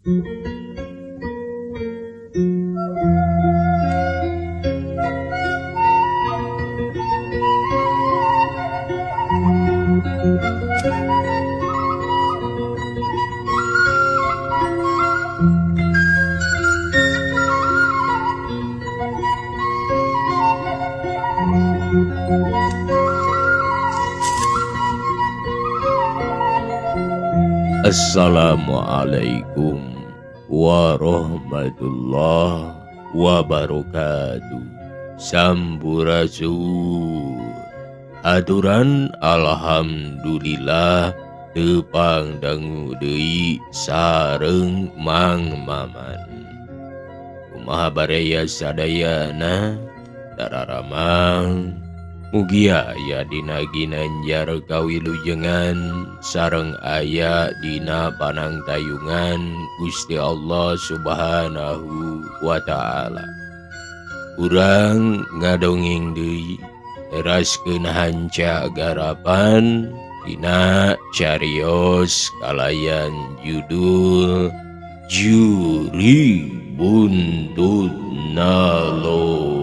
Assalamualaikum warahmatullahi wabarakatuh. Sampurasun. Aturan alhamdulillah tepang dangu deui sareng Mang Maman. Kumaha baraya sadayana dararamang. Mugia aya dina ginanjar kawilujengan sareng aya dina panangtayungan Gusti Allah Subhanahu wa ta'ala. Urang ngadongeng deui teraskeun hanca garapan dina carios kalayan judul Juri Buntut Nalo.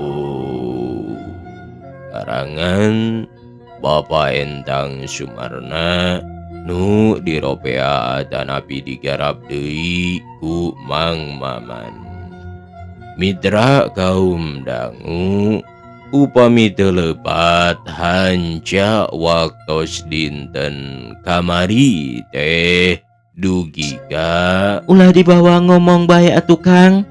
Karangan Bapak Entang Sumarna nu diropea atanapi digarap deui ku Mang Maman. Mitra kaum dangu upami teu leupat hanca waktos dinten kamari teh dugi ka ulah dibawa ngomong bae atuh Kang.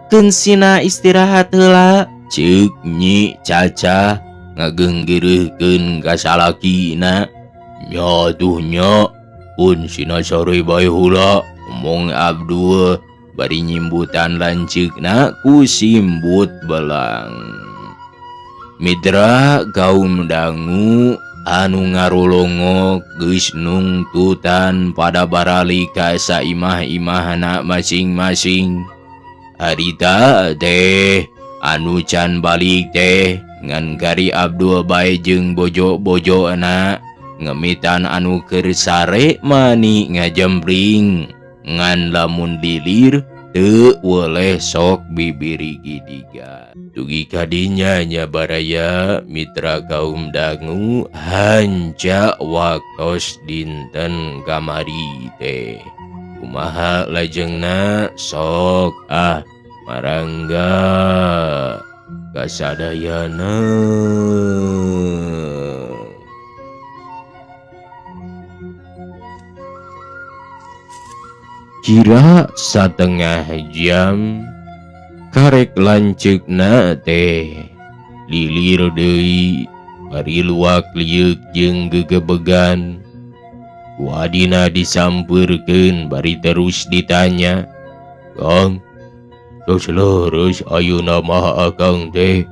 Keun sina istirahat heula. Ceuk Nyi Caca ngagenggeureurkeun ka salakina. Nya atuh nya pun sina sore bae heula omong Abdul bari nyimbutan lanceukna ku simbut belang. Mitra kaum dangu anu ngarolongok geus nungtutan pada barali ka saimah-imahna masing-masing. Harita teh anu can balik teh ngan kari Abdul bae jeung bojo-bojona ngemitan anu keur sare mani ngajempling ngan lamun dilir teu weleh sok bibiri gidiga. Dugi kadinya nya baraya mitra kaum dangu hanca waktos dinten kamari teh. Kumaha lajengna sok ah marangga kasadayana. Kira satengah jam karek lanceukna teh lilir deui bari luak lieuk jeung gegebegan. Ku adina disampeurkeun bari terus ditanya, "Kang, tos leres ayeuna mah akang teh?"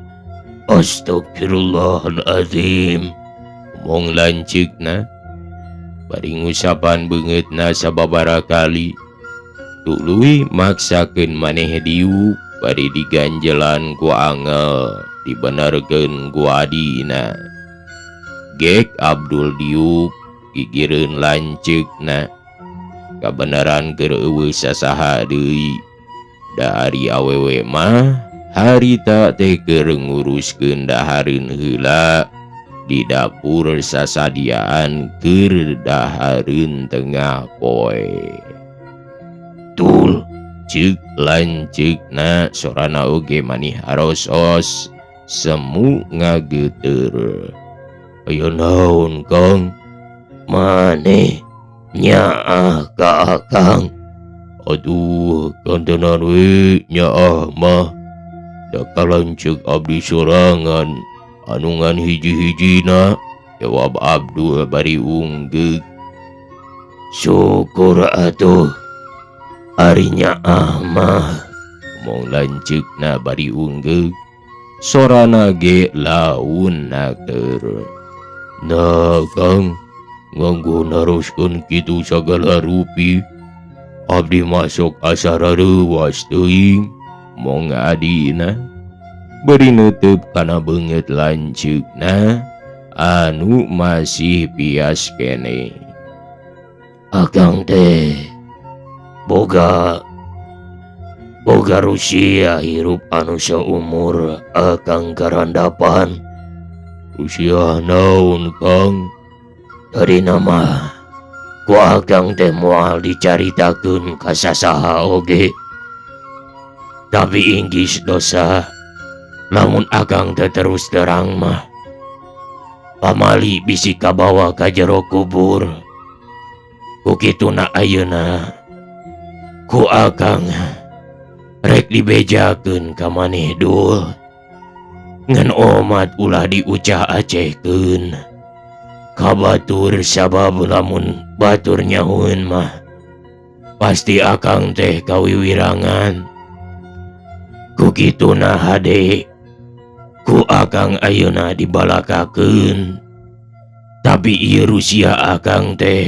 Astagfirullahalazim, omong lanceukna bari ngusapan beungeutna sababaraha kali. Tuluy maksakeun maneh diuk bari diganjelan ku angel dibenerkeun ku adina. Gek Abdul diuk gigireun lanceukna. Kabeneran keur eueuh sasaha deui. Da ari awewe mah harita teh keur nguruskeun dahareun heula di dapur sasadiaan keur dahareun tengah poe. Tul ceuk lanceukna sorana oge manih arosos semu ngageuteur. Aya naon Kang? Maneh nyaah ka akang. Aduh, kantenan we nyaah mah. Da kalanceuk abdi sorangan anu ngan hiji-hijina, jawab Abdul bari unggeuk. Syukur atuh ari nyaah mah, omong lanceukna bari unggeuk. Sorana ge laun naker. Nah Kang, nganggo naroskeun kitu sagala rupi. Abdi masuk asa rareuwas teuing, mong adina. Bari nutup kana beungeut lanceukna anu masih pias keneh. Akang teh boga Boga Rusia hirup anu saumur akang karandapan. Rusia naon Kang? Tadi nama ku akang teh moal dicaritakeun ka sasaha oge. Tapi inggis dosa lamun akang teh terus terang mah. Pamali bisi kabawa ka jero kubur. Ku kituna ayeuna ku akang rek dibejakeun ka maneh dul. Ngan omat ulah diucah acehkeun ka batur sabab lamun batur nyahueun mah pasti akang teh kawiwirangan. Ku kituna hade ku akang ayeuna dibalakakeun. Tapi ieu Rusia akang teh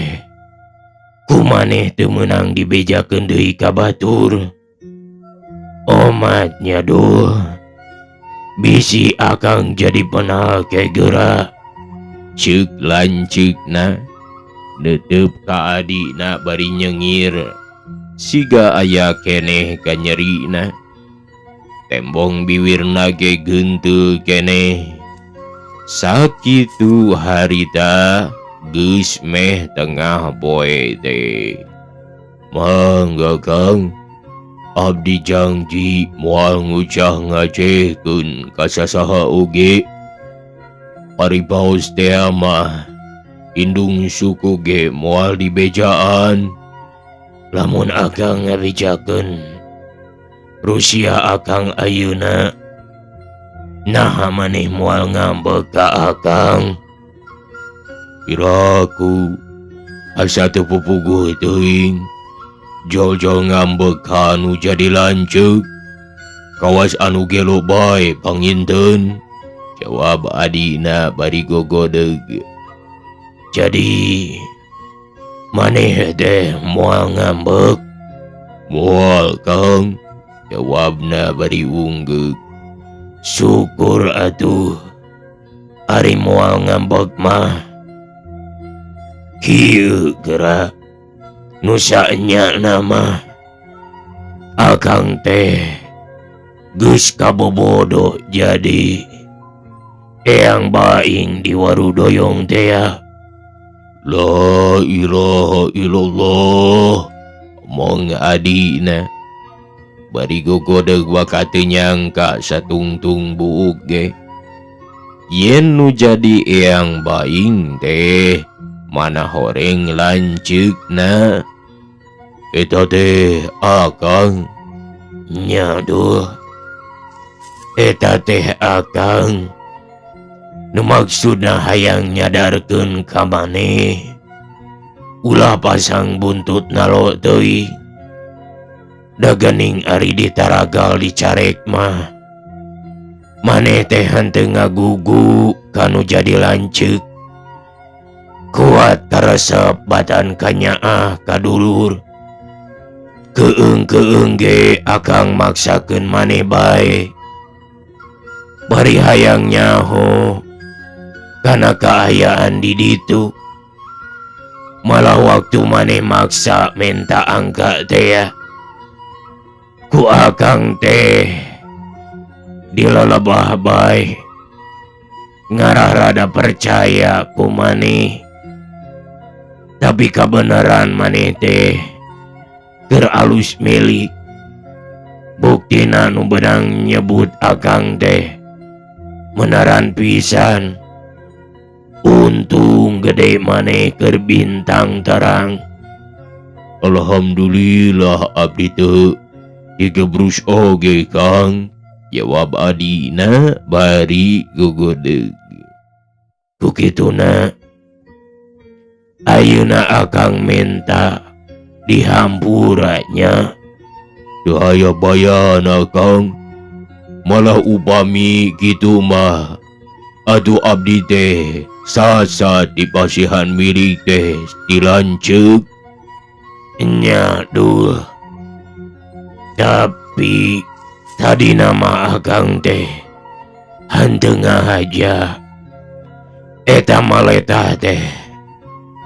ku maneh teu meunang dibejakeun deui ka batur. Omatnya dul, bisi akang jadi penal ke geura. Ceuk lanceukna neuteup ka adina bari nyengir siga aya keneh kanyerina. Tembong biwirna ge geunteul keneh. Sakitu harita geus meh tengah poe teh. Mangga Kang, abdi janji moal ngucah ngacehkeun ka sasaha oge. Ari paos teh mah indung suku ge moal dibejaan. Lamun akang ngabejakeun Rusia akang ayeuna, naha maneh moal ngambek ka akang? Piraku asa teu pupuguh teuing. Jol-jol ngambek ka anu jadi lanceuk. Kawas anu gelo bae panginten. Jawab adina bari gogodeg. Jadi maneh teh moal ngambek? Moal Kang, jawabna bari unggeuk. Syukur atuh ari moal ngambek mah. Kieu geura nu saenyana mah akang teh geus kabobodo jadi eyang baing di Warudoyong teh ya. La ilaha illallah, mong adina bari gogodeg wakati nyangka satungtung buuk ge. Yen nu jadi eyang baing teh mana horeng lanceukna. Eta teh akang. Nya duh, eta teh akang nu maksudna hayang nyadarkeun ka maneh ulah pasang buntut nalo teuing. Dagening ari ditaragal dicarek mah maneh teh henteu ngagugu kanu jadi lanceuk. Kuat karesep badan kanyaah kadulur. Keung-keung ge akang maksakeun maneh bae. Bari hayang nyaho kana kaayaan di ditu. Malah waktu maneh maksa menta angka teh ya, ku akang teh dilalebah bae. Ngarah rada percaya ku maneh. Tapi kabeneran maneh teh keur alus milik. Buktina nu benang nyebut akang teh menaran pisan. Untung gede maneh keur bintang terang. Alhamdulillah abdi teu digebrus oge Kang, jawab adina bari gogodeg. Ku kituna ayeuna akang menta dihampuranya. Teu aya bayana Kang, malah upami kitu mah atuh abdi teh sasat dipasihan milik teh dilanceuk. Nya duh, tapi tadi nama akang teh henteu ngahaja. Eta maletah teh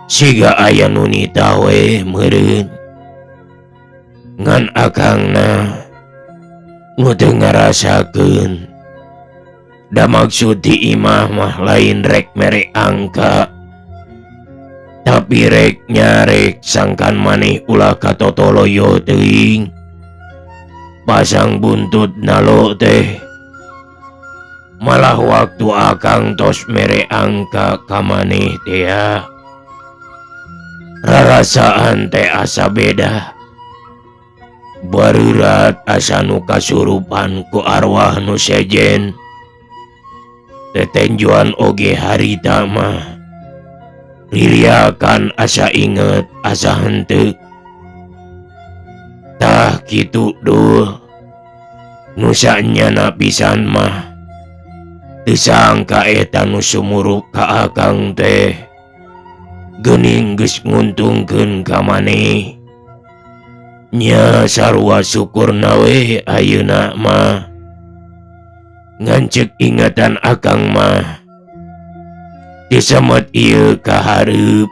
siga aya nu nita we meureun. Ngan akangna Nu teu ngarasakeun. Da maksud di imah mah lain rek mere angka. Tapi rek nyarek sangkan maneh ulah katotoloyo teuing. Pasang buntut nalo teh. Malah waktu akang tos mere angka ka maneh teh ya. Rarasaan teh asa beda. Bareurat asa nu kasurupan ku arwah nu sejen. Tetenjuan oge harita mah. Ririakan asa inget asa henteu. Tah kitu duh. Nu sanyana pisan mah. Teu sangka eta nu sumurup ka akang teh. Geuning geus nguntungkeun ka maneh. Nya sarua syukurna we ayeuna mah. Ngan ceuk ingatan akang mah. Disemet ieu ka hareup.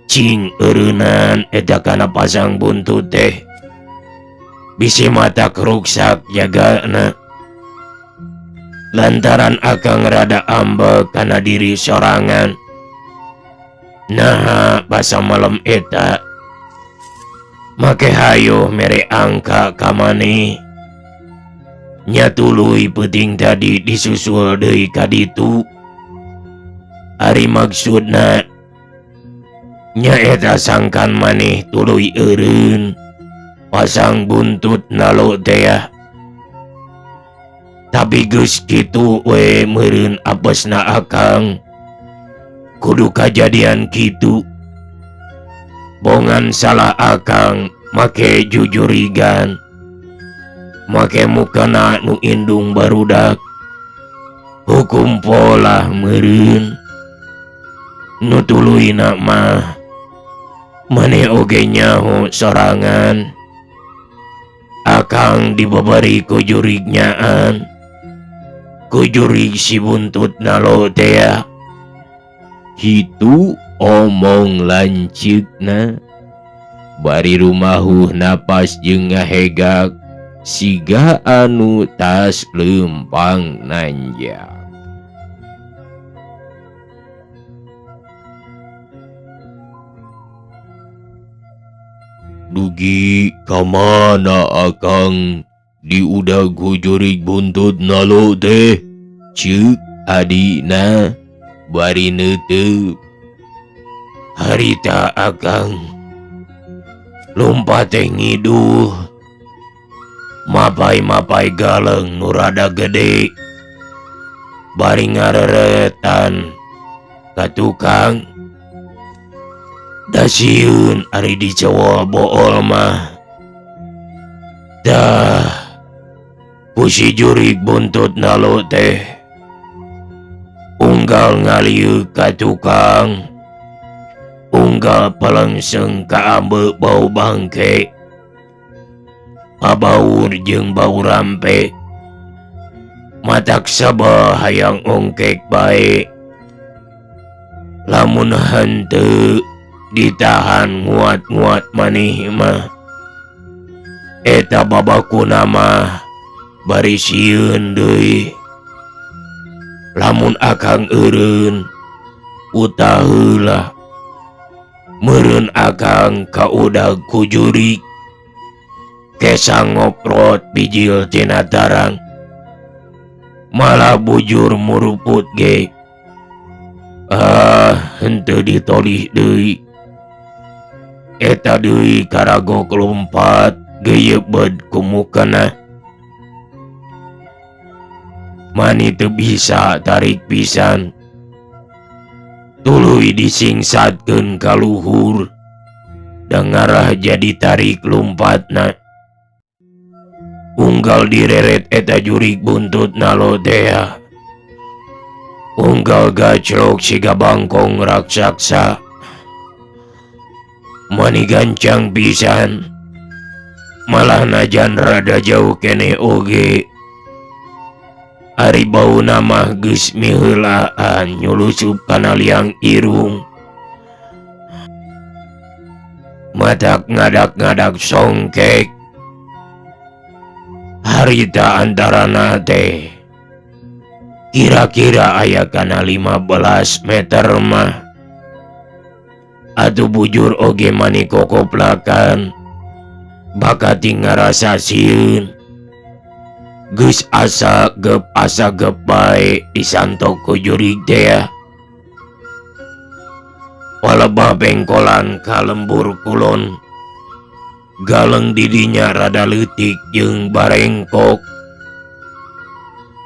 Cing eureunnan eta kana pasang buntut teh. Bisi mata keruksak jagana. Lantaran akang rada ambek kana diri sorangan. Naha basa malam eta. Make hayo mere angka ka maneh. Nya tuluy peuting tadi disusul deui ka ditu. Ari maksudna nya eta sangkan maneh tuluy eureun pasang buntut nalo teh ya. Tapi geus kitu we meureun apesna akang. Kudu kajadian kitu. Bongan salah akang make jujurigan. Make mukana nu indung barudak. Hukum pola meureun. Nu tuluyna mah maneh oge nyaho sorangan. Akang dibeberi ku jurignaan. Ku jurig si buntut nalo teh ya. Kitu omong lanceukna. Bari rumahuh napas jeung ngahegak siga anu tas leumpang nanjak. Dugi ka mana akang diudag ku jurig buntut nalo teh? Ceuk adina bari neuteup. Harita akang lumpat teh ngiduh. Mapai-mapai galeng nu rada gede. Bari ngareretan ka tukang. Da sieun ari dicowol bool mah. Dah ku si jurig buntut nalo teh. Unggal ngalieu ka tukang. Unggal palengseng ka ambeu bau bangke. Pabaur jeung bau rampe. Matak sabah hayang ongkek bae. Lamun henteu ditahan nguat-nguat maneh mah. Eta babakuna mah bari sieun deui. Lamun akang eureun utah heula. Meureun akang kaudag ku jurig. Kesa ngoprot bijil tina tarang. Malah bujur muruput ge. Ah, henteu ditolih deui. Eta deui karagok lompat geuyeubed ku mukana. Mani teu bisa tarik pisan. Tuluy disingsatkeun ka luhur. Da ngarah jadi tarik lompatna. Unggal direret eta jurig buntut nalo teh. Unggal gaclok siga bangkong raksasa. Mani gancang pisan. Malah najan rada jauh kene oge. Ari bauna mah geus miheulaan nyulusup kana liang irung. Matak ngadak-ngadak songkek. Harita antarana teh kira-kira aya kana 15 meter mah. Atuh bujur oge mani kokoplakan bakati ngarasa sieun. Geus asa gep bae disantok ku jurig teh. Palebah bengkolan ka lembur kulon. Galeng didinya rada leutik jeung barengkok.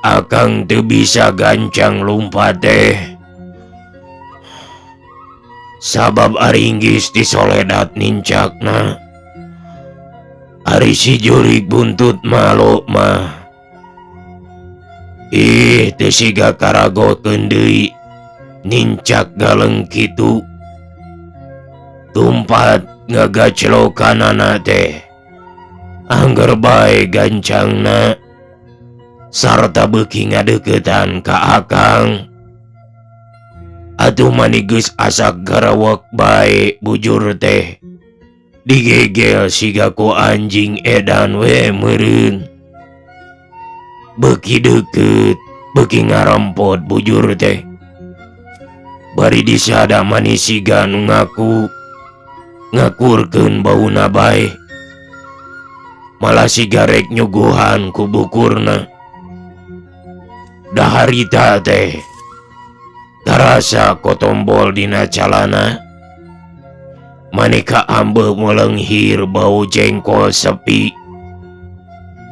Akang teu bisa gancang lumpat teh. Sabab aringgis disoledat nincakna. Ari si jurig buntut malo mah. Ih, teu siga karagokeun deui nincak galeng kitu. Tumpat ngagaclokanana teh. Angger bae gancangna sarta beuki ngadeuketan ka akang. Atuh mani geus asak garawak bae bujur teh. Digegel siga ku anjing edan we meureun. Beuki deukeut, beuki ngarempot bujur teh. Bari disada mani siga nu ngaku ngakurkeun bauna bae. Malah siga rek nyuguhan ku bukurna. Daharita teh tarasa kotombol dina calana. Maneka ambeu melenghir bau jengkol sepi.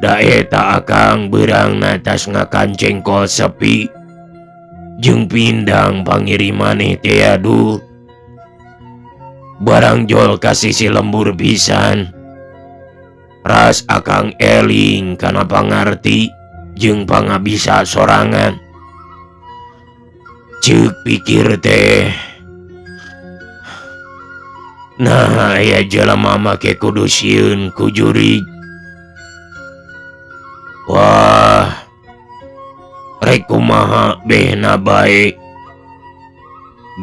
Da eta akang beurangna tas ngakan jengkol sepi. Jeung pindang pangirimane teh aduh. Barang jol ka sisi lembur pisan. Ras akang eling kana pangarti jeung pangabisa sorangan. Ceuk pikir teh. Nah, aya jelema make kudu sieun ku jurig. Wah, rek kumaha behna bae.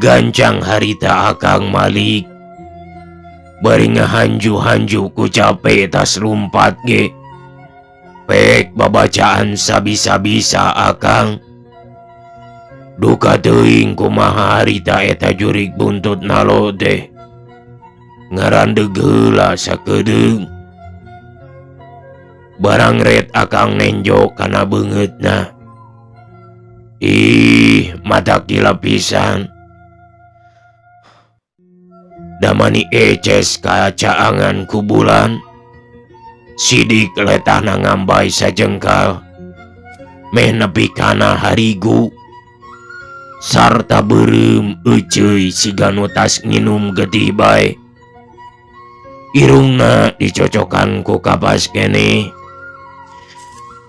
Gancang harita akang Malik. Bari ngahanju-hanju ku cape tas lumpat ge. Pek babacaan sabisa-bisa akang. Duka teuing kumaha harita eta jurig buntut nalo teh. Ngarandeg heula sakedeung. Barang ret akang nenjo kana beungeutna. Ih, mata gila pisan. Damani eces kacaangan ku bulan. Sidik letahna ngambai sajengkal. Meh nepi kana harigu. Sarta beureum euceuy siga nu tas nginum getih bae. Irungna dicocokan ku kapas keneh.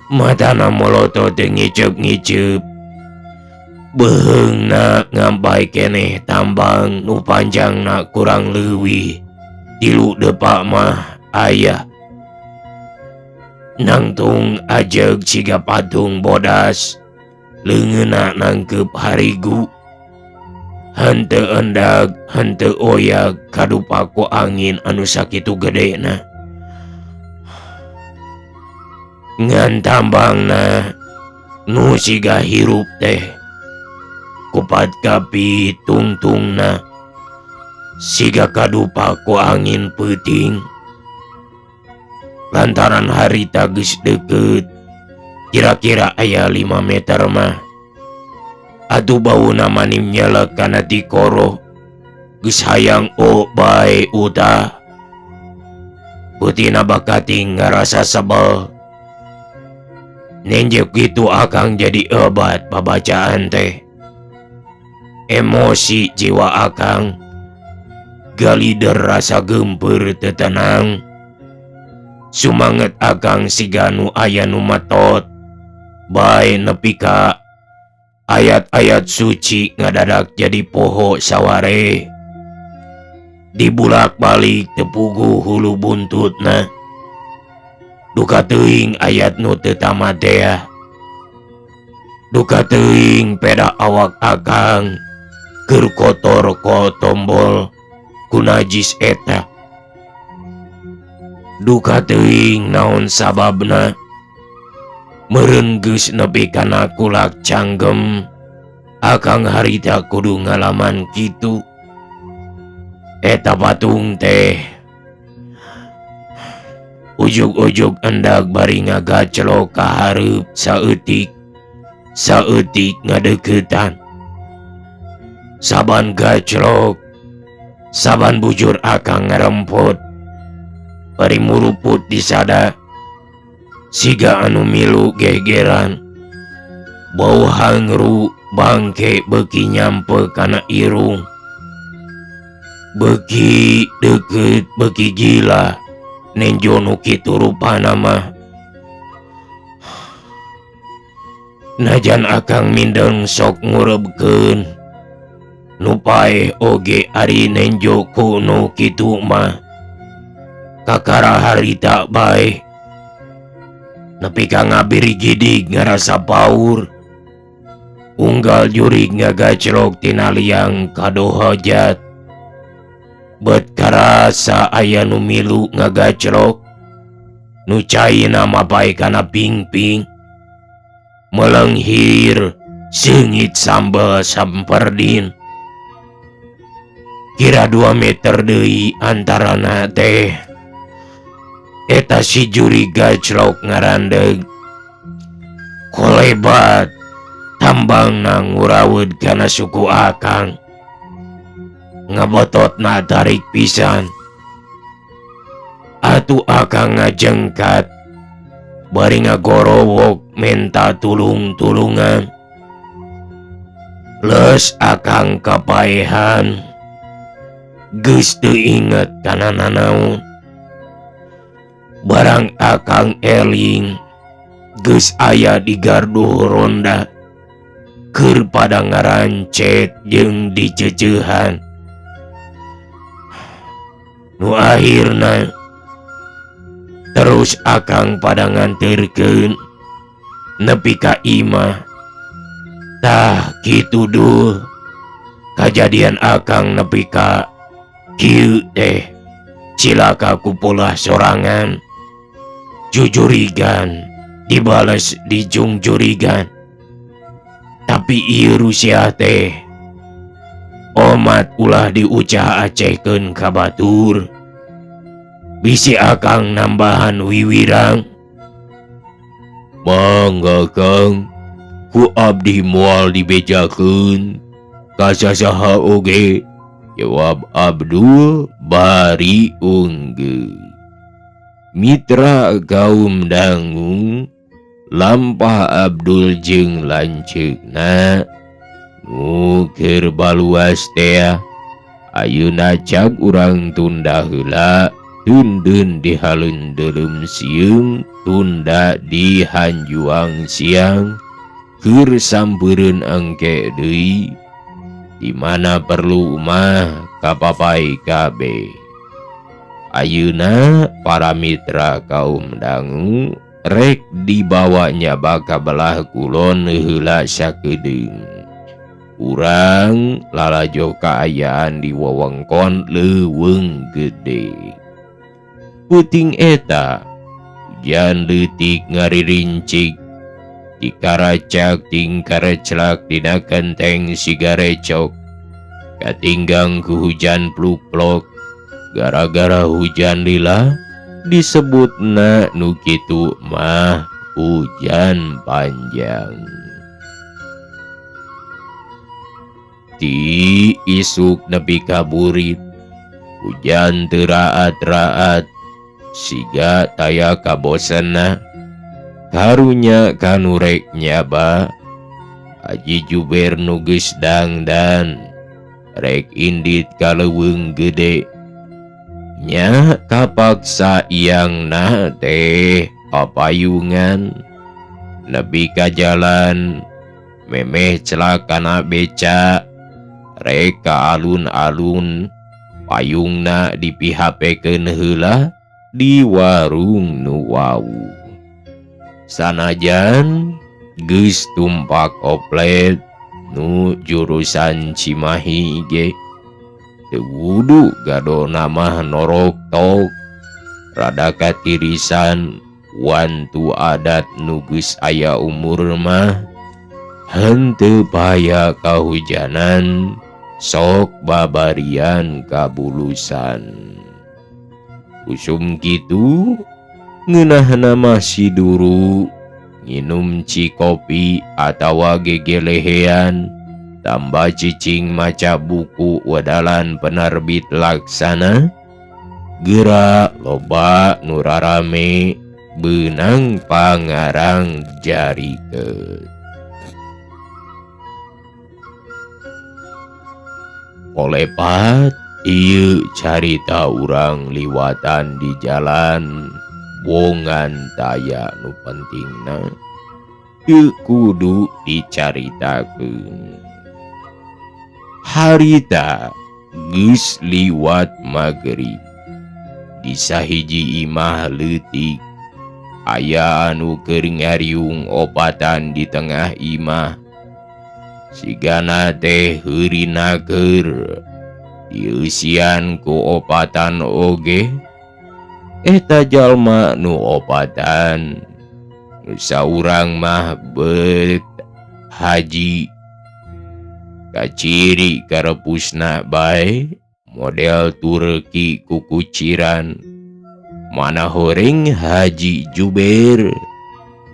Matana molotot teu ngiceup-ngiceup. Beheungna ngambai keneh tambang nu panjangna kurang leuwih 3 depak mah aya. Nangtung ajeg siga patung bodas. Leungeunna nangkeup harigu. Henteu endag, henteu oyag kadupa ku angin anu sakitu gedena. Ngan tambangna nu siga hirup teh. Kupat kapi tungtungna siga kadupa ku angin peuting. Lantaran harita geus deukeut, kira-kira aya 5 meter mah. Atuh bauna manim nyelek kana tikoro. Geus hayang o bae utah. Putina bakating ngarasa sebel. Nenjek kitu akang jadi obat babacaan teh. Emosi jiwa akang galider rasa gempeur teu tenang. Sumanget akang siga nu aya nu matot bae nepi ka ayat-ayat suci ngadadak jadi poho saware. Dibulak-balik tepuguh hulu buntutna. Duka teuing ayat nu teu tamat teh. Duka teuing peda awak akang keur kotor ko tombol ku najis eta. Duka teuing naon sababna. Meureun geus nepi kana kulak canggem akang harita kudu ngalaman kitu. Eta patung teh ujug-ujug endag bari ngagaclok ka hareup saeutik saeutik ngadeuketan. Saban gaclok saban bujur akang ngarempot bari muruput disada siga anu milu gegeran. Bau hangru bangke beuki nyampe kana irung, beuki deukeut beuki gila nenjo nu kitu rupana mah. Najan akang mindeng sok ngurebkeun nu paeh oge ari nenjo ku nu kitu mah kakara harita bae. Nepi ka ngabirigidig ngarasa paur. Unggal jurig ngagaclok tina liang kadohojat. Bet karasa aya nu milu ngagaclok nu caina mapai kana pingping. Melenghir seungit sambel samperdin. Kira 2 meter deui antarana teh. Eta si jurig gaclok ngarandeg. Kolebat tambangna ngurawud kana suku akang. Ngabototna tarik pisan. Atuh akang ngajengkat bari ngagorowok menta tulung-tulungan. Les akang kapaehan. Geus teu inget kana nanaon. Barang akang eling geus aya di gardu ronda keur pada ngarancet jeung diceceuhan. Nu akhirna terus akang pada nganterkeun nepi ka imah. Tah kitu dul kajadian akang nepi ka kieu teh. Cilaka ku polah sorangan. Jujurigan dibales dijungjurigan. Tapi ieu Rusia teh omat ulah diucah acehkeun ka batur. Bisi akang nambahan wiwirang. Mangga Kang, ku abdi moal dibejakeun ka sasaha oge, jawab Abdul bari unggeuh. Mitra kaum dangu lampah Abdul jeung lanceukna nu keur baluas teh. Ayeuna cag urang tunda heula, tundeun di haleun deuleum sieung, tunda di hanjuang siang, keur sampeureun engke deui. Di mana perlu mah kapapai kabeh. Ayeuna para mitra kaum dangu rek dibawanya baka belah kulon heula sakedeung. Urang lalajo kaayaan di wewengkon Leuweung Gede. Puting eta hujan leutik ngaririncik dikaracak tingkareclak dina kenteng sigarecok. Katinggang ku hujan pluk-plok. Gara-gara hujan lila disebutna nu kitu mah hujan panjang. Ti isuk nepi ka burit hujan teu raat-raat siga taya kabosenna. Karunya kanu rek nyaba Haji Juber nu geus dangdan rek indit ka Leuweung Gede. Nya kapaksa iangna teh papayungan nepi ka jalan memeh celakana beca rek ka alun-alun payungna dipihapekeun heula di warung nu wau. Sanajan geus tumpak oplet nu jurusan Cimahi ge teu wudu gadona mah norok tok rada katirisan Wantu adat nu geus aya umur mah henteu paya kahujanan sok babarian kabulusan. Usum kitu ngeunahna mah si duru nginum cikopi atawa gegelehean tambah cicing maca buku wadalan penerbit Laksana geura loba nu rarame beunang pangarang jarikeut. Kolepat ieu carita urang liwatan di jalan bongan taya nu pentingna teu kudu dicaritakeun. Harita geus liwat magrib di sahiji imah leutik aya anu keur ngariung opatan di tengah imah. Sigana teh heurina keur dieusian ku opatan oge. Eta jalma nu opatan nu saurang mah beut haji kaciri karepusna bae model Turki kukuciran. Mana horeng Haji Juber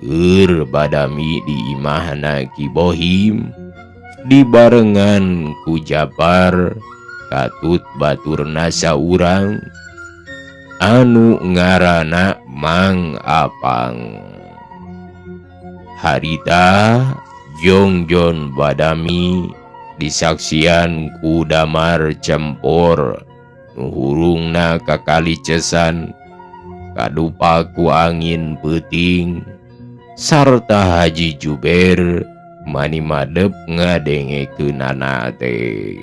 keur badami di imahna Ki Bohim dibarengan ku Japar katut baturna saurang anu ngaranna Mang Apang. Harita jongjon badami disaksian ku Damar Cempor nu hurungna kakali cesan kadupa ku angin peuting sarta Haji Juber mani madep ngadengekeunana teh.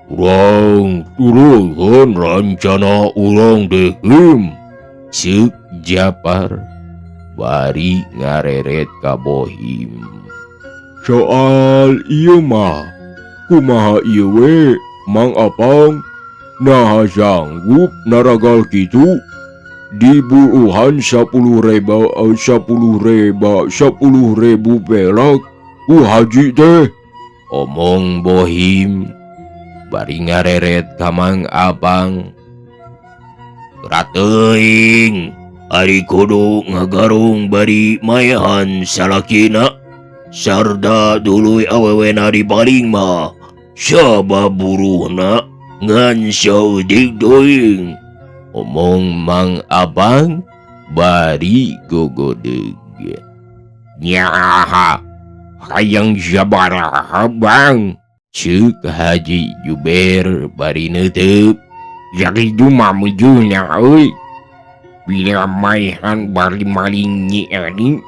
Urang turunkeun rancana urang teh him, ceuk Japar bari ngareret ka Bohim. Soal ieu mah kumaha ieu we Mang Apang? Naha sanggup naragal kitu diburuhan 10.000 perak ku haji teh. Omong Bohim bari ngareret ka Mang Apang. Rateuing ari kudu ngagarung bari maehan salakina sarta tuluy awewena dipaling mah sabab buruhna ngan saeutik teuing. Omong Mang Apang bari gogodeg. Nyaha hayang sabaraha Bang, ceuk Haji Juber bari neuteub. Jadi mah mujuna euy bila maehan bari maling nyi ani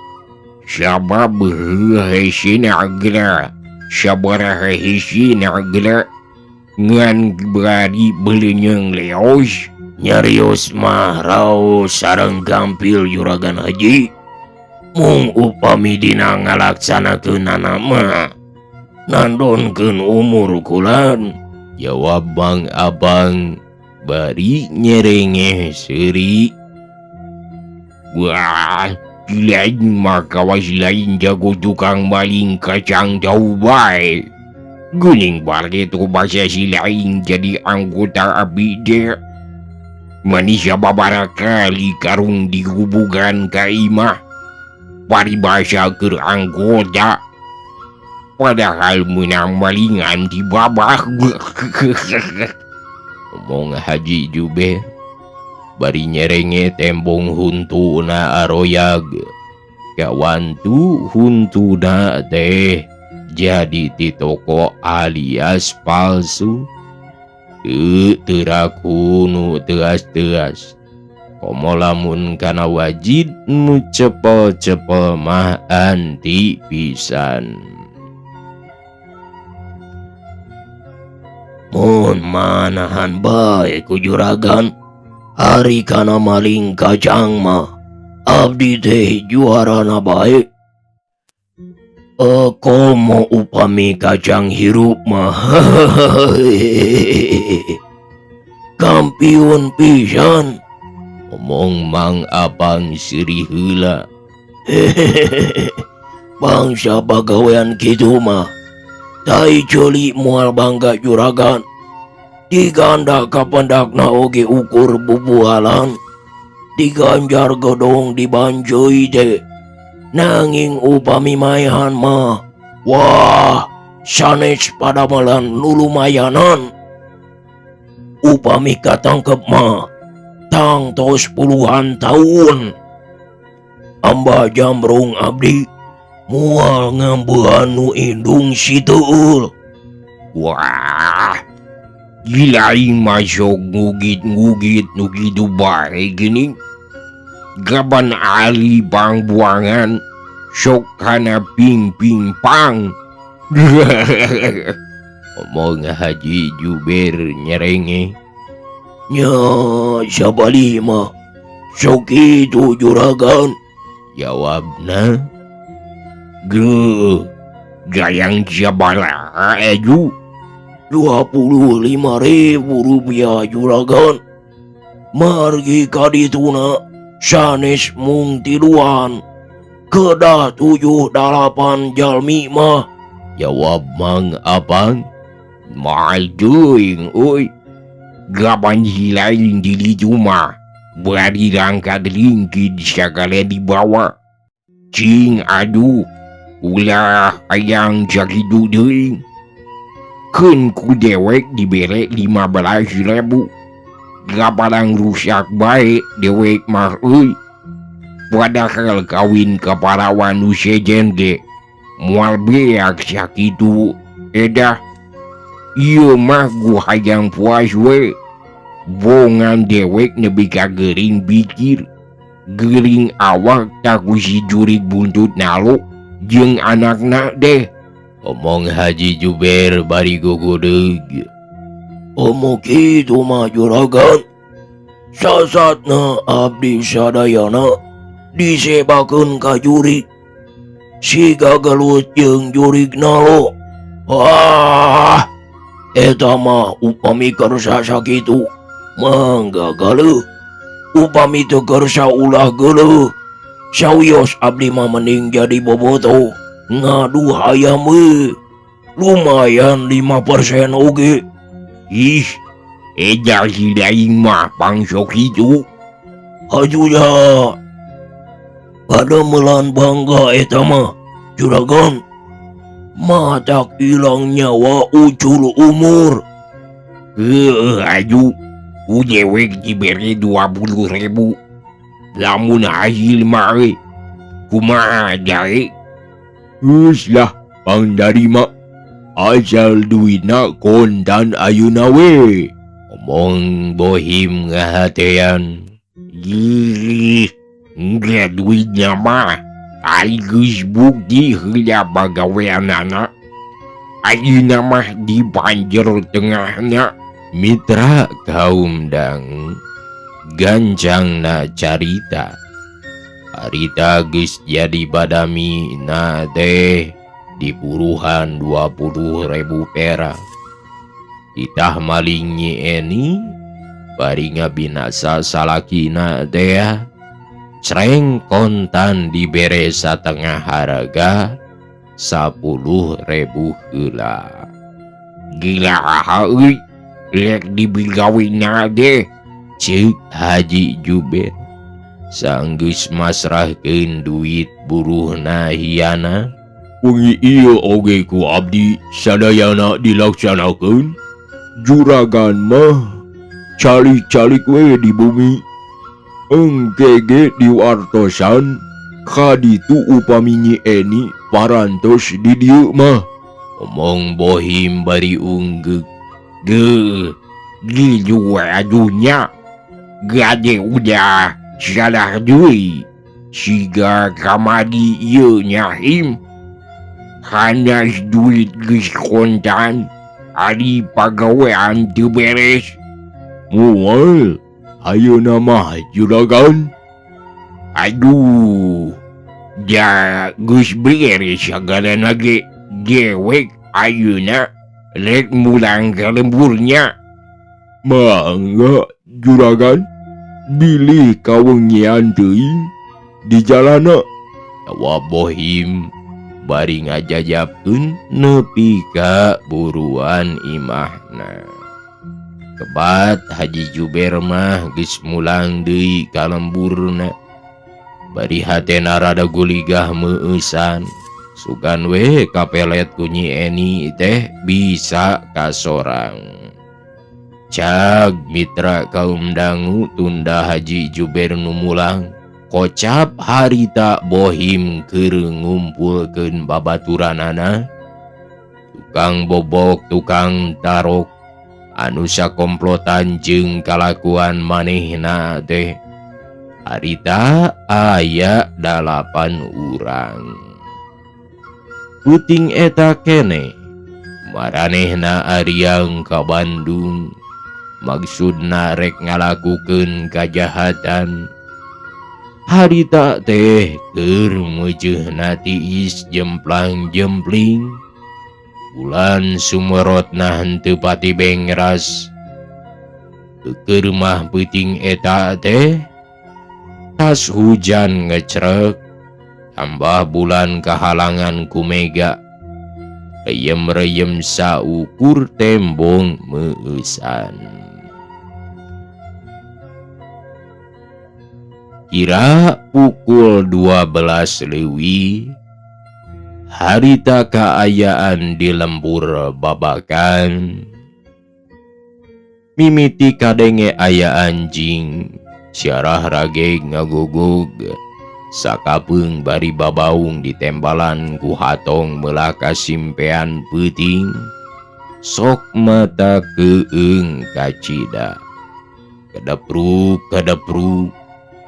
sabab heuhesina geura sabaraha hesina geura ngan bari beuleunyeung leos. Nyarios mah raos sareng gampil juragan haji mung upami dina ngalaksanakeunana mah nandonkeun umur kulan, jawab Mang Abang bari nyerengeh seuri. Wah, lain mah kawas lain jago tukang maling kacang jauh bae. Guning bari tu basa si lain jadi anggota abdi deh. Manisya babara kali karung digubugan ka imah. Paribasa keur anggota. Padahal menang malingan di babah. Omong Haji Juber bari nyerenge tembong huntuna aroyag. Kawantu huntuna teh jadi ti toko alias palsu. Teu teraku nu teas-teas. Komo lamun kana wajid nu cepel-cepel mah anti pisan. Mun manahan bae ku juragan ari kana maling kacang mah abdi teh juarana bae. Komo upami kacang hirup mah kampiun pisan. Omong Mang Apang seuri heula. Bangsa pagawean kitu mah tai ceuli moal bangga juragan. Diganda kapendakna oge ukur bubuhalan. Diganjar gedong dibanjoi teh. Nanging upami maehan mah wah sanes padamelan nu lumayanan. Upami katangkep mah tangtos puluhan tahun. Ambah Jamrong abdi moal ngambehan nu indung si Tuul. Wah, gila aing mah sok ngugit-ngugit nu kitu bae geuning. Gaban ali pangbuangan sok kana ping-ping pang. Omong Haji Juber nyerenge. Nya sabali mah sok kitu juragan. Jawabna. Geuh, gayang sabaraha eju? 25.000 rupiah juragan. Margi kadituna sanes mung tiluan. Kedah 7-8 jalmi mah. Jawab Mang Apang. Mahal teuing euy. Gaban hilain di ditu mah. Bari rangkat ringkid sagala dibawa. Cing aduh, ulah hayang sakitu deui. Keun ku dewek dibere 15.000. Gapadang rusak bae dewek mah euy. Padahal kawin ka parawan nu sejen ge moal beak sakitu edah. Ieu mah gu hayang puas we. Bongan dewek nepi ka geuring pikir. Geuring awak tak ku si jurig buntut nalo jeung anakna deh. Omong Haji Juber bari gogodeug. Omong kitu mah juragan. Sasatna abdi sadayana disebakeun ka jurig. Siga gelut jeung jurig nalo. Wah, eta mah upami kersa sakitu mangga galeuh. Upami teu kersa ulah geuleuh. Sawios abdi mah mending jadi bobotoh ngadu hayam we. Lumayan 5% oge. Ih, eja si daing mah pangsok kitu. Hajuya. Padamelan bangga eta mah juragan. Matak ilang nyawa ucul umur. Heueuh aju. Ku dewek dibere 20.000. Lamun hasil mah euy. Kumaha jare? Geus lah pang darima. Asal duitna kontan ayeuna we. Omong Bohim ngahatean. Ih, engke duitnya mah. Ai geus bukti heula pagaweanana. Ayeuna mah di Banjar tengahna. Mitra kaum dang gancangna carita. Harita geus jadi badami na teh dipuruhan 20.000 perak. Ditah maling Nyi Eni bari ngabinasa salakina teh creng kontan dibere satengah haraga 10.000 heula. Gila euy. Lek dibigawina deh. Ceuk Haji Juber sanggeus masrahkeun duit buruhna hiana. Wengi ieu oge ku abdi sadayana dilaksanakeun. Juragan mah calik-calik we di bumi. Engke ge diwartosan kaditu upami Nyi Eni parantos di dieu mah. Omong Bohim bari unggeuk. Ge, gitu adunya. Gade udah salah deui. Siga kamari ieu nyahim. Hanas duit geus kontan. Ari pagawean teu beres. Moal, ayeuna mah juragan. Aduh, ja geus beres sagalana ge. Dewek ayeuna rek mulang ka lemburnya. Mangga juragan. Bilih kawengian teuing di jalana. Jawab Bohim bari ngajajabkeun nepi ka buruan imahna. Kebat Haji Juber mah geus mulang deui ka lemburna. Bari hatena rada guligah meueusan. Sugan we kapelet ku Nyi Eni teh bisa kasorang. Cag mitra kaum dangu tunda Haji Juber nu mulang. Kocap harita Bohim keur ngumpulkeun babaturanana. Tukang bobok, tukang tarok, anu sakomplotan jeung kalakuan manehna teh. Harita aya 8 urang. Puting eta kene maranehna ariang ka Bandung, maksudna rek ngalakukeun kajahatan. Harita teh keur meujeuna tiis jemplang-jempling. Bulan sumerotna henteu pati bengras. Keur mah peuting eta teh tas hujan ngecrek, tambah bulan kahalangan ku mega. Reyem-reyem saukur tembong meueusan. Kira pukul 12 leuwih harita kaayaan di lembur babakan. Mimiti kadenge aya anjing siarah rage ngagugug. Sakapeung bari babaung di tembalan ku hatong melaka simpean peuting. Sok mata keung kacida. Kedepruk kedepruk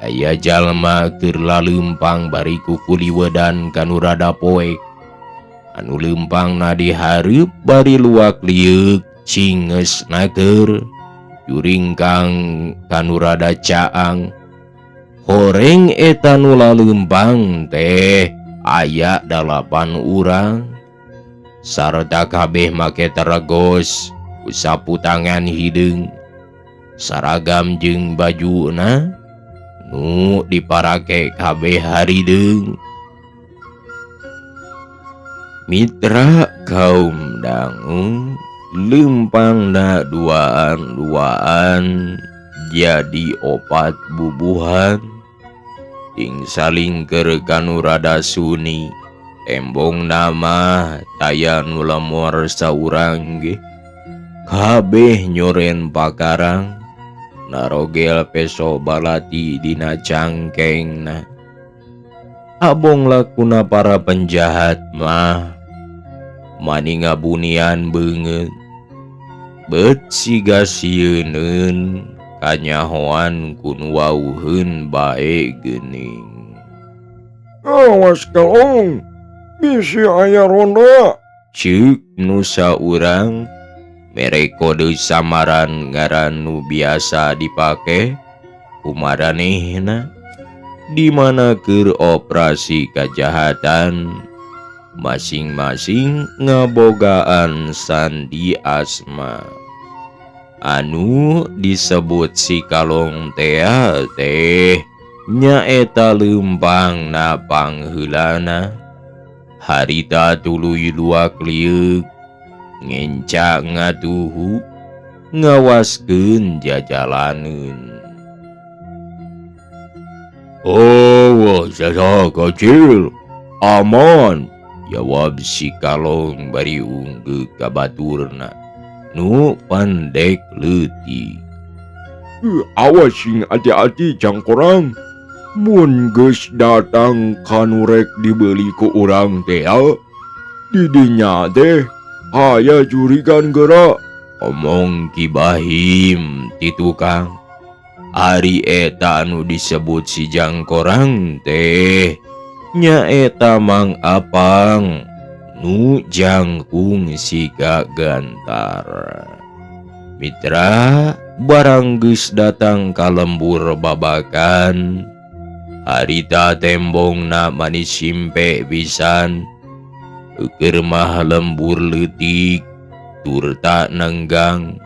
aya jalma keur laleumpang bari kukuliwedan kanu rada poek. Anu leumpangna dihareup bari luak lieuk cingeus naker. Juringkang kanu rada caang. Horeng eta nu laleumpang teh aya 8 urang. Sarta kabeh make teregos ku sapu tangan hideung. Saragam jeung bajuna nu diparake kabeh harideung. Mitra kaum dangu leumpangna duaan-duaan jadi 4 bubuhan. Ting saling keur kanu rada suni. Tembong nama taya nu lemor saurang ge. Kabeh nyoren pakarang. Narogel peso balati dina cangkengna. Abong lakuna para penjahat mah mani ngabunian beungeut. Bet siga sieuneun kanyahoan ku nu wauheun bae geuning. Awas kalong, bisi aya ronda. Ceuk nu saurang mere kode samaran ngaran nu biasa dipake kumaranehna di mana keur operasi kajahatan masing-masing ngabogaan sandi asma. Anu disebut si kalong tea teh nyaeta leumpang na pangheulana. Harita tuluy luak lieuk ngenca ngatuhu ngawaskeun jajalaneun. Oh, sasa kecil aman, jawab si kalong bari unggeuk ka baturna nu pandek leutik. Awas sing hati-hati jangkorang. Mun geus datang kanu rek dibeli ku urang teh, didinya teh aya jurigan geura. Omong Ki Bahim ti tukang. Ari eta anu disebut si jangkorang teh nyaeta Mang Apang nu jangkung siga gantar. Mitra barang geus datang ka lembur babakan. Harita tembongna manis simpe pisan. Keur mah lembur leutik turta nenggang.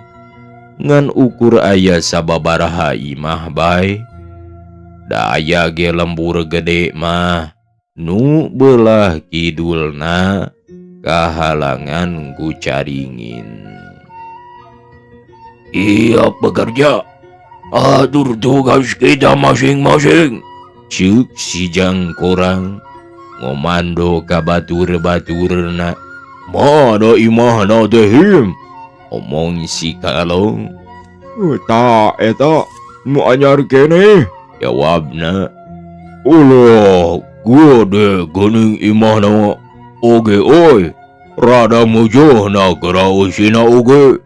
Ngan ukur aya sababaraha imah bae. Da aya ge lembur gede mah nu belah kidulna kahalangan ku caringin. Iya bekerja, atur tugas kita masing-masing. Ceuk si Jangkorang ngomando ka batur-baturna. Mana imahna teh him? Omong si Kalong. Ta eta nu anyar keneh. Jawabna. Ulah gede geuning imahna oge oi. Rada mujuhna geura eusina oge.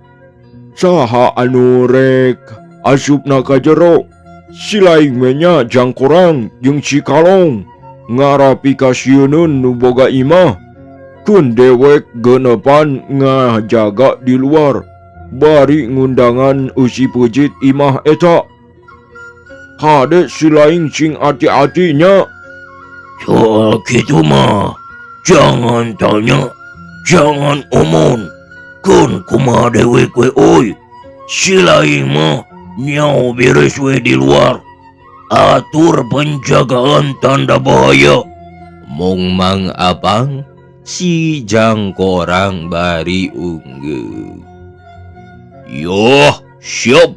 Saha anu rek asupna ka jero? Si laing we nya Jangkorang jeung si Kalong ngarapi kasieun nu boga imah. Keun dewek geunepan ngajaga di luar bari ngundangan eusi peucit imah eta. Kade si laing sing ati-ati nya. Soal kitu mah jangan tanya, jangan omong. Keun kumaha dewek we oi. Si laing mah nyau beres we di luar. Atur penjagaan tanda bahaya. Mong Mang Apang si Jangkorang bari unggeuh. Yoh, siap.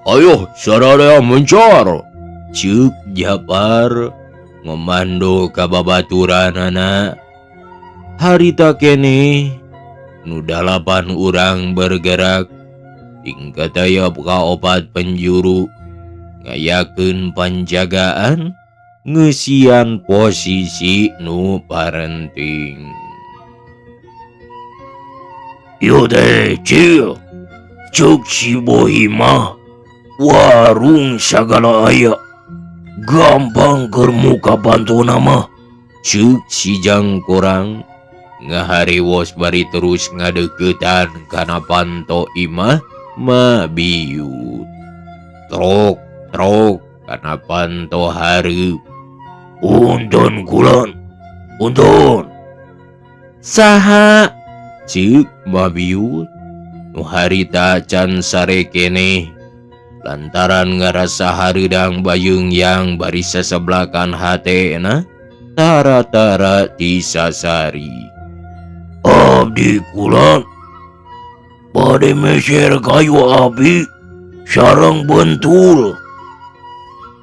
Ayo sararea mencar. Ceuk Japar ngomando ka babaturanana. Harita keneh nu 8 urang bergerak tingkatayap ka 4 penjuru ngayakeun panjagaan ngeusian posisi nu parenting. Ieu teh cil, ceuk si Bohi mah warung sagala aya, gampang keur muka pantona mah. Ceuk si Jangkorang ngahariwos bari terus ngadeuketan kana panto imah Mabiut. Trok trok kana panto hareup. Punten kulon, punten. Saha? Ceuk Mabiut nu harita can sare keneh lantaran ngarasa hareudang bayung yang bari saseblakan hatena tara-tara tisasari. Abdi kulon bade meser kayu api sareng bentul.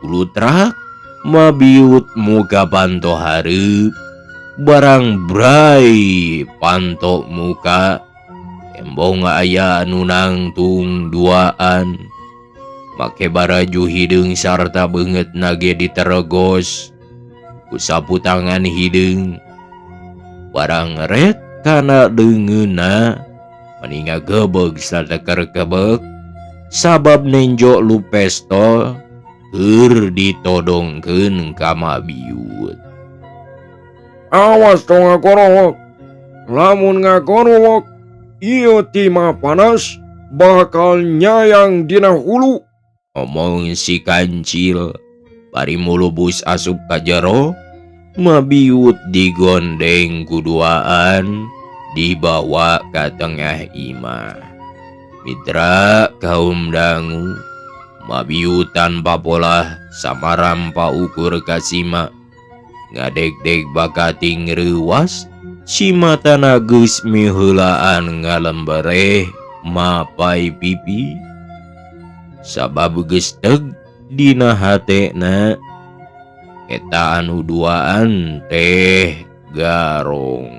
Kulutrak Mabiut muka panto hareup barang brai panto muka embong aya anu nangtung duaan make baraju hideung sarta beungeut nage diteregos ku sapu tangan hideung barang ret kana deungeunna maninga gebeg sarta kerkebeg sabab nenjo lu pestol keur ditodongkeun ka Mabiut. Awas tong ngakorowok. Lamun ngakorowok ieu timah panas bakal nyayang dina hulu. Omong si Kancil bari mulubus asup ka jero. Mabiut digondeng kuduaan dibawa ka tengah imah. Mitra kaum dangu Mabiut tanpa polah samarampa ukur kasima ngadegdeg bakating reuwas cimatana geus miheulaan ngalembereh mapai pipi sabab geus teg dina hatena eta anu duaan teh garong.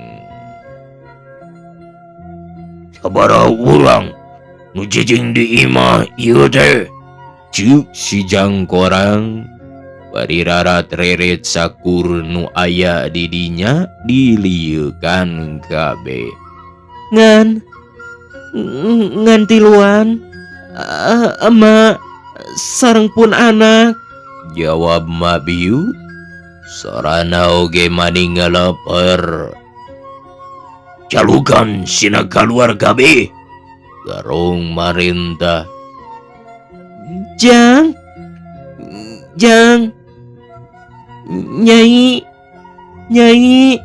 Sabaraha urang nu cicing di imah ieu teh? Ceuk si Jangkorang bari rarat reret sakur nu aya di dinya dilieukan kabeh. Ngan ngan tiluan emak sareng pun anak. Jawab Mabiut sorana oge maning ngaleper. Calukan sina kaluar kabeh. Garong marintah. Jang, jang, nyai, nyai,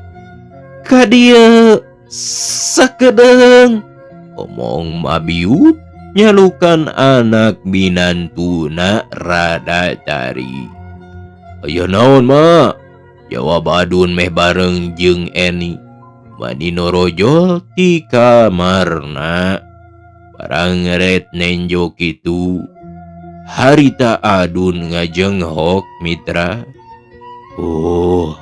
ka dieu sakedeung. Omong Mabiut Nyalukan anak minantuna rada tari. Aya naon mak? Jawab Adun meh bareng jeung Eni. Bani norojol ti kamarna. Barang ngeret nenjo kitu. Harita Adun ngajenghok mitra. Oh,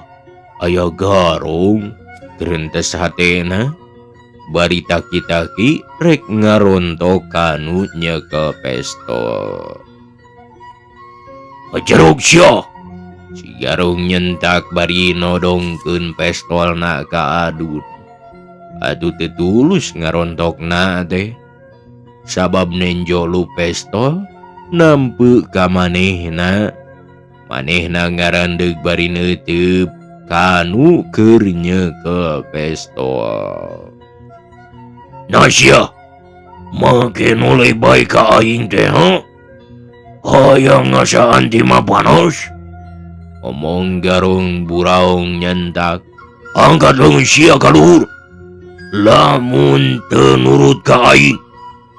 aya garong gerentes hatena. Bari taki-taki rek ngarontok kanu nyekel pestol. Jeruk sia. Si Garong nyentak bari nodongkeun pestolna ka Adun. Atuh teu tulus ngarontokna teh. Sabab nenjo lu pestol nampe ka manehna. Manehna ngarandeug bari neuteup kanu keur nyekel pestol. Nah sia, make noleh bae ka aing teh ha? Hayang ngasaan ti mapanos? Omong Garong buraong nyentak. Angkat leungeun sia ka luhur. Lamun teu nurut ka aing,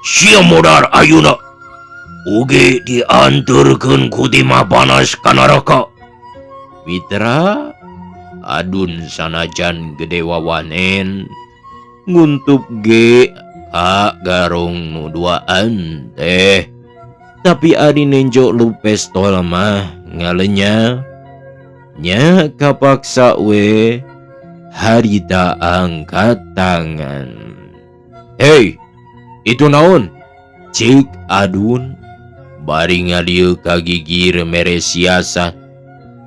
sia modar ayeuna. Oge dianterkeun ku timah panas ka neraka. Mitra, Adun sanajan gede wawanen nguntup ge ka Garong nu duaan teh. Tapi ari nenjo lu pestol mah ngalenya. Nya kapaksa we harita angkat tangan. Hei, itu naon? Cik Adun bari ngalieu ka gigir mere siasat.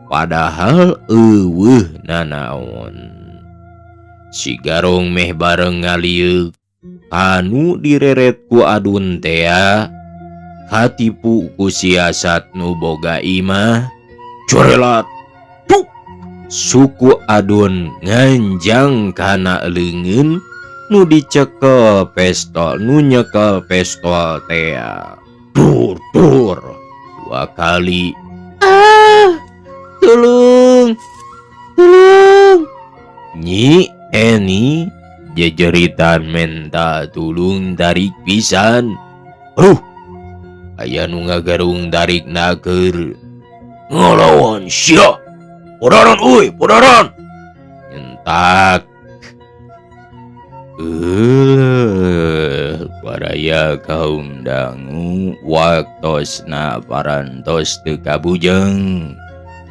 Padahal eueuh nanaon. Si Garong meh bareng ngalieu anu direret ku Adun tea katipu ku siasat nu boga imah. Corelat tuk. Suku Adun nganjang kana leungeun nu dicekel pestol, nu nyekel pestol tea. Dur dur dua kali. Ah, tulung, tulung. Nyi Eni jejeritan menta tulung tarik pisan. Aduh, aya nu ngagarung tarik naker. Ngalawan sia. Podaran euy, podaran. Nyentak. Baraya kaum dangu waktosna parantos teu kabujeng.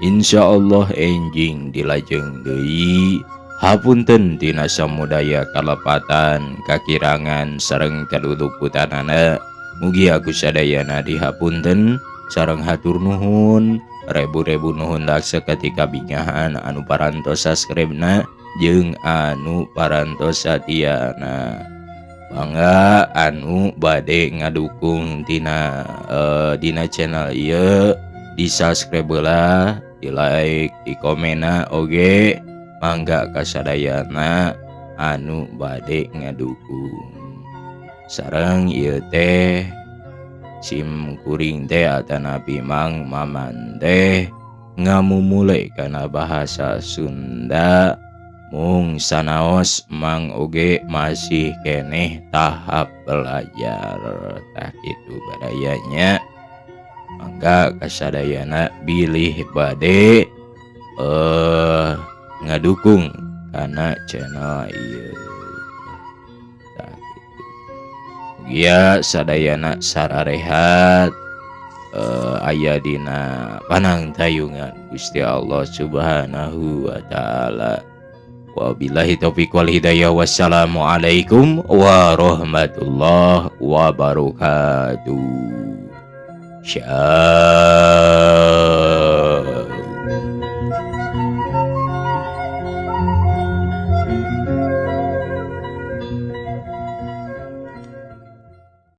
Insyaallah enjing dilajeng deui. Hapunten tina samudaya kalepatan kakirangan sareng kaluluputanana. Mugi aku sadayana dihapunten sareng hatur nuhun. Rebu-rebu nuhun laksa ketika bingahan anu parantos subscribe-na jeung anu parantos satiana. Mangga anu bade ngadukung dina channel ieu di subscribe lah, di like, di komena oge. Mangga kasadayana anu bade ngadukung. Sareng ieu teh sim kuring teh atanapi Mang Maman teh ngamumule kana bahasa Sunda. Mung sanaos Mang oge masih keneh tahap belajar. Tah kitu barayanya. Mangga kasadayana bilih bade ngadukung kana channel ieu. Tah kitu. Mugia sadayana sararehat aya dina panangtayungan Gusti Allah Subhanahu wa taala. Wabillahi taufiq wal hidayah. Wassalamualaikum warahmatullahi wabarakatuh. Syah.